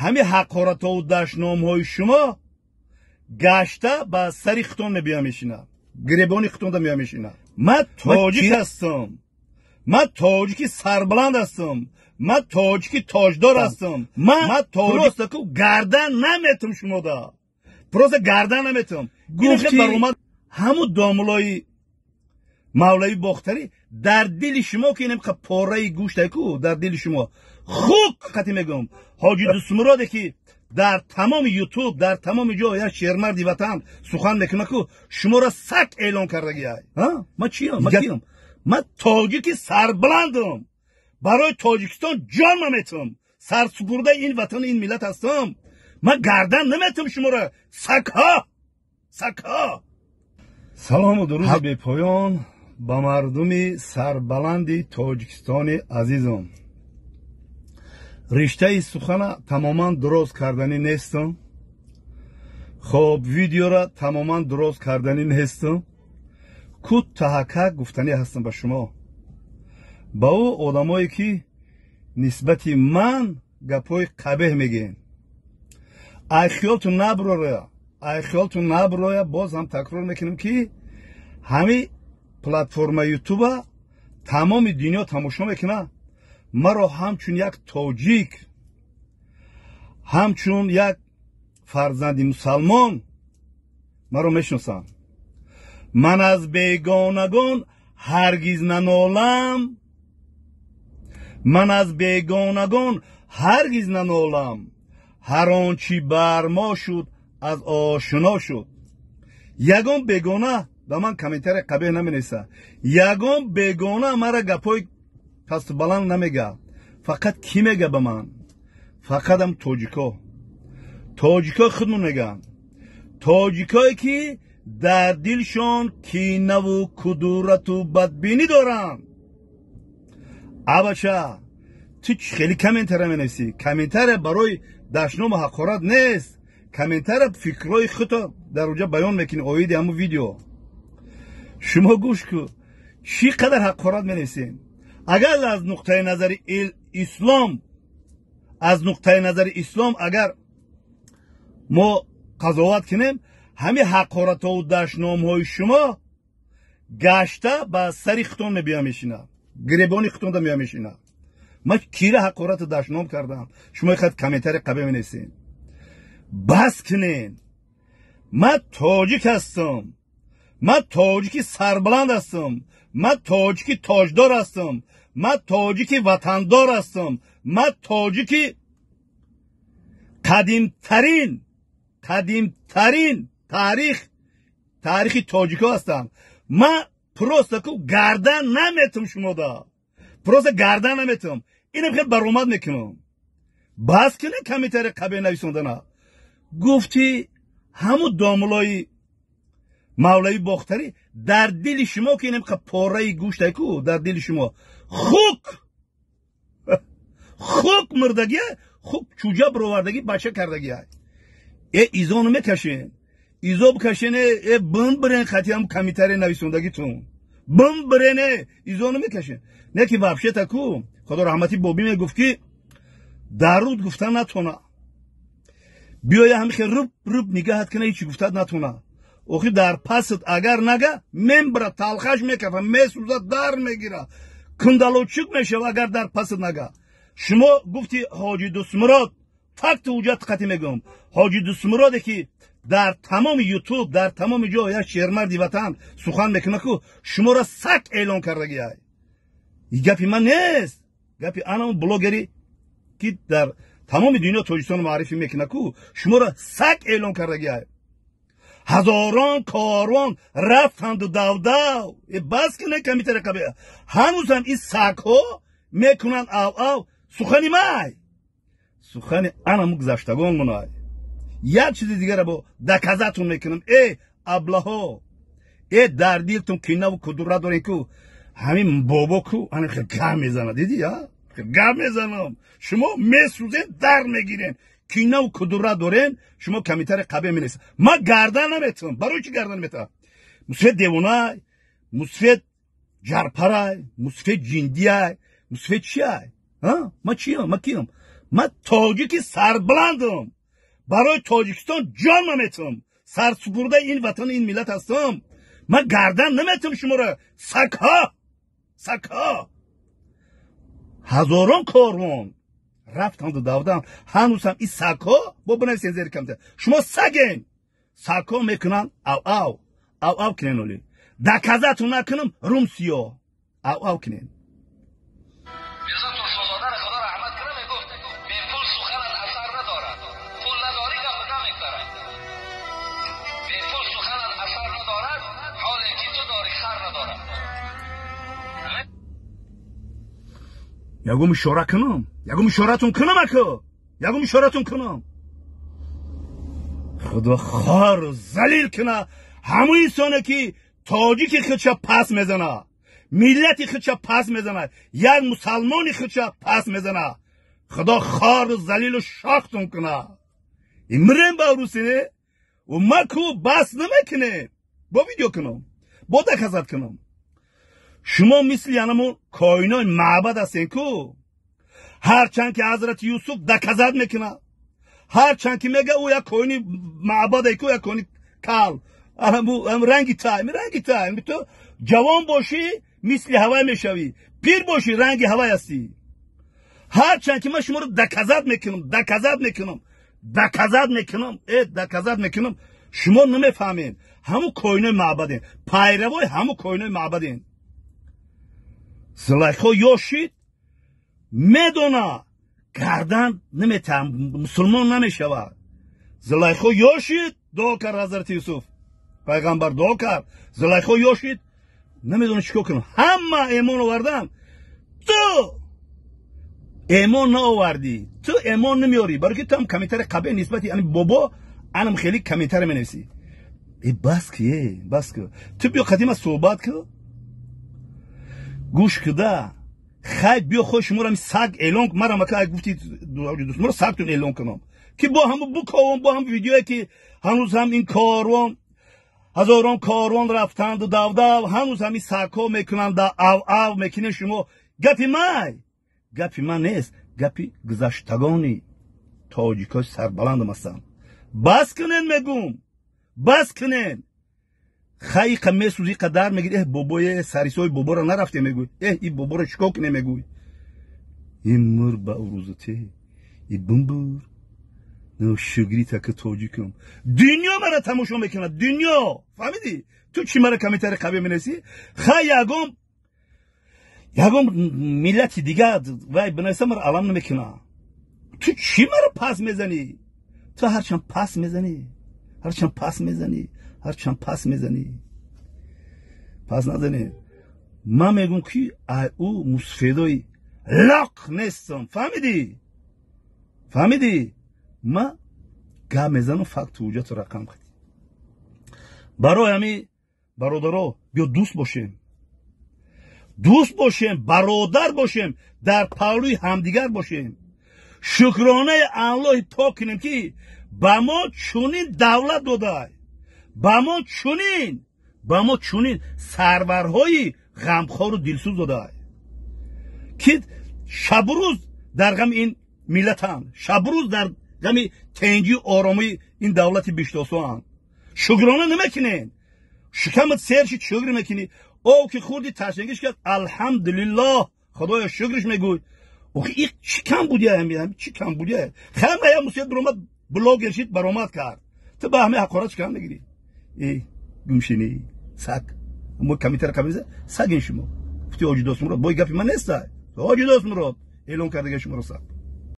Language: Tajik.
Ҳамин ҳақоратову дашномҳои шумо гашта ба сари хитон мебия мешинад, гиребони хитонда мея мешинад. Ман тоҷик ҳастам, ман тоҷики сарбаланд ҳастам, ман тоҷики тоҷдор ҳастам. Ман просто ку гардан наметум шумода, просто гардан наметум. Гуфти баромад ҳамун домулои Мавлавӣ Бохтарӣ дар дили шумо ки инам пораи гӯштай ку дар дили шумо хук қати мегӯям. Ҳоҷи Дустмуроде ки дар тамоми Ютуб, дар тамоми ҷо як шермарди ватан сухан мекунад ку, шуморо сак эълон кардагиай. Ман чиям? Ман киям? Ман тоҷики сарбаландам, барои Тоҷикистон ҷон наметам, сарсупурдаи ин ватану ин миллат ҳастам. Ман гардан наметам шуморо, сакҳо, сакҳо. Салому дуруди бепоён ба мардуми сарбаланди Тоҷикистони азизам. Риштаи сухана тамоман дуроз карданӣ нестам. Хоб, видеора тамоман дуроз карданӣ нестам. Кӯтаҳакак гуфтанӣ ҳастам ба шумо, ба ӯ одамое ки нисбати ман гапҳои қабеҳ мегӯен. Ай хиёлтун набурора, ай хиёлтун набуроя. Боз ҳам такрор мекунем, ки ҳамин платформа Ютуба тамоми дунё тамошо мекунад. Маро ҳамчун як тоҷик, ҳамчун як фарзанди мусалмон маро мешиносанд. Ман аз бегонагон ҳаргиз нанолам, ман аз бегонагон ҳаргиз нанолам. Ҳар он чӣ бар мо шуд, аз ошино шуд. Ягон бегона ба ман комментария қабеҳ наменависа, ягон бегона мара гапҳои пасту баланд намега. Фақат кӣ мега ба ман? Фақатам тоҷико, тоҷикои худмон мегӯянд, тоҷикое ки дар дилшон кинаву кудурату бадбинӣ доранд. Абача, ту хеле комментария менависӣ. Комментария барои дашному ҳақорат нест. Комментария фикрҳои худто дар оҷа баён мекунӣ оиди ҳамун видео. Шумо гӯш ку, чӣ қадар ҳақорат менависем. Агар аз нуқтаи назари ислом, аз нуқтаи назари ислом агар мо қазоват кунем, ҳамин ҳақоратову дашномҳои шумо гашта ба сари хитон мебия мешинад, гиребони хитонда мея мешинад. Ман кира ҳақорату дашном кардам? Шумо хат комментария қабеҳ менависем. Бас кунен. Ман тоҷик ҳастам, ман тоҷики сарбаланд ҳастам, ман тоҷики тоҷдор ҳастам, ман тоҷики ватандор ҳастам, ман тоҷики қадимтарин, қадимтарин таърих, таърихи тоҷикҳо ҳастам. Ман просто ку гардан наметум шумода, просто гардан наметум. Инам хел баромад мекунам. Бас кунен комментария қабеҳ нависондана. Гуфти ҳамун домулои Мавлавӣ Бохтарӣ дар дили шумо ки инам пораи гӯштай ку дар дили шумо хук, хук мурдагия, хук чӯҷа бировардагӣ, бача кардагия. Э, изону мекашен, изо бикашен, э, бимбирен хати ҳам комментария нависондагитун бимбирен. Э, изону мекашен. Не ки вообще-то ку, худо раҳматӣ бобӣ мегуфт, ки даруд гуфта натона, биёя ҳамихе руб руб нигаҳат кина, ҳечи гуфтат натона. Охи дар пасат агар нага, мембра, талхаш мекафа, месӯза, дар мегира, кундалочук мешава, агар дар пасат нага. Шумо гуфти Ҳоҷи Дустмурод, факту ҳуҷҷат қати мегӯям. Ҳоҷи Дустмуроде ки дар тамоми Ютуб, дар тамоми ҷо як шермарди ватан сухан мекунад ку, шуморо сак эълон кардагиай. Гапи ман нест, гапи анам блогери ки дар тамоми дунё Тоҷикистоно маърифӣ мекунад ку, шуморо сак эълон кардагиай. Ҳазорон корвон рафтанду давдав. Э, бас кунед комментария қабеҳ. Ҳанӯзам ин сагҳо мекунанд ав ав. Сухани май, сухани анаму гузаштагон монай. Як чизи дигара бо доказать-ун мекунам. Э, аблаҳо, э, дар дилтун кинаву кудурат дорем ку, ҳамин бобо ку ҳамин хел гап мезанад. Диди, а гап мезанам, шумо месӯзен, дар мегирен. Кинаву кудурат дорен, шумо комментария қабеҳ менависед. Ман гардан наметавам. Барои чӣ гардан наметавам? Мусфед девонай, мусфед ҷарпарай, мусфед ҷиндиай, мусфед чиай? Ман чиям? Ман киям? Ман тоҷики сарбаландам, барои Тоҷикистон ҷон наметам, сарсупурдаи ин ватану ин миллат ҳастам. Ман гардан наметам шуморо, сагҳо, сагҳо. Ҳазорон корвон рафтанду давдан, ҳанӯзам ин сагҳо бо бинависен зери камтар. Шумо саген. Сагҳо мекунанд ав ав, ав ав кунен. Оли доказать накунам, рум сиё, ав ав кунен. Мирзо Турсунзодаро Худо раҳмат кунад, мегуфт: бепул суханат асар надорад, пул надорӣ, гап намегзарад. Бепул суханат асар надорад, ҳоле ки ту дорӣ, хар надорад. Ягом ишора кунам, ягом ишоратон кунам, ака, ягом ишоратон кунам. Худо хору залил куна ҳамун инсоне ки тоҷики худша пас мезана, миллати худша пас мезана, як мусалмони худша пас мезана. Худо хору залилу шохтон куна. Имрем ба русине ма ку бас намекунем, бо видео кунам, бо доказать кунам. Шумо мисли анамун коинои маъбад ҳастен ку. Ҳарчанд ки ҳазрати Юсуф доказать мекунад, ҳарчанд ки мега ӯ як коини маъбаде ку, як коини кал ранги тай, ранги тай. Ту ҷавон бошӣ, мисли ҳавай мешавӣ, пир бошӣ, ранги ҳавай ҳастӣ. Ҳарчанд ки ман шуморо доказать мекунам, доказать мекунам, доказать мекунам, доказать мекунам, шумо намефаҳмед. Ҳамун коинои маъбаден, пайравои ҳамун коинои маъбаден. Зулайхо ёшид, медона гардан наметаҳам, мусулмон намешавад. Зулайхо ёшид, дуо кард. Ҳазрати Юсуф пайғамбар дуо кард. Зулайхо ёшид, намедона чӣ кор кунам. Ҳама эмон овардан, ту эмон наовардӣ, ту эмон намеёрӣ, барои ки ту ҳам комментари қабеҳ нисбати ани бобо анам хеле комментари менависӣ. Э, бас ки, э бас ки, ту биё қадима суҳбат ку, гӯш куда. Хай, биё, хой шуморо саг эълон марам ака гуфти дӯстморо сагтон эълон кунам, ки бо ҳаму буковам, бо ҳам видеое ки ҳанӯз ҳам ин корвон, ҳазорон корвон рафтанду давдав, ҳанӯз ҳам ин сагҳо мекунанд, ав ав мекунед шумо. Гапи май, гапи ман нест, гапи гузаштагони тоҷикои сарбаландам ҳастанд. Бас кунед, мегум, бас кунед. Хай, иқа месӯзи, иқа дар мегири. Эҳ, бобое, сарисои боборо нарафте, мегӯй. Эҳ, и боборо чикор кунем, мегӯй. И мур ба урузате, и бумбур шугри таки тоҷикам. Дунё мара тамошо мекунад, дунё. Фаҳмидӣ? Ту чӣ мара комментари қабеҳ менависӣ? Хай, ягон миллати дигар вай бинависа, мара алам намекуна. Ту чӣ мара пас мезанӣ? Ту ҳарчанд пас мезанӣ, ҳарчанд пас мезанӣ, ҳарчанд пас мезанӣ, пас назанӣ. Ман мегӯм ки ай ӯ мусфедои лоқ нестам. Фаҳмидӣ? Фаҳмидӣ? Ман гап мезанам факту ҳуҷҷату рақам хати. Барои ҳами бародаро, биё дӯст бошем, дӯст бошем, бародар бошем, дар паҳлӯи ҳамдигар бошем. Шукронаи Аллоҳи пок кунем, ки ба мо чунин давлат додай, ба мо чунин сарварҳои ғамхору дилсӯз додай, ки шабрӯз дар ғами ин миллатанд, шабрӯз дар ғами тенҷию оромии ин давлати биштосоанд. Шукрона намекунем. Шикамат сер шид, шукр мекунӣ. Ов ки хӯрди, ташнагиш кард, алҳамдулиллоҳ, худоё шукриш мегӯй. Охи, и чӣ кам будия? Чӣ кам будия? Хама я мусият баромад, блогер шид, баромад кард. Ту ба ҳамаи ҳақорат чӣ кам мегирӣ? Э, гумшинӣ саг, мо комментари қабиза сагин шумо. Гуфти Ҳоҷи Досмурод, бой гапи ман неста. Ҳоҷи Досмурод эълон кардага шуморо саг.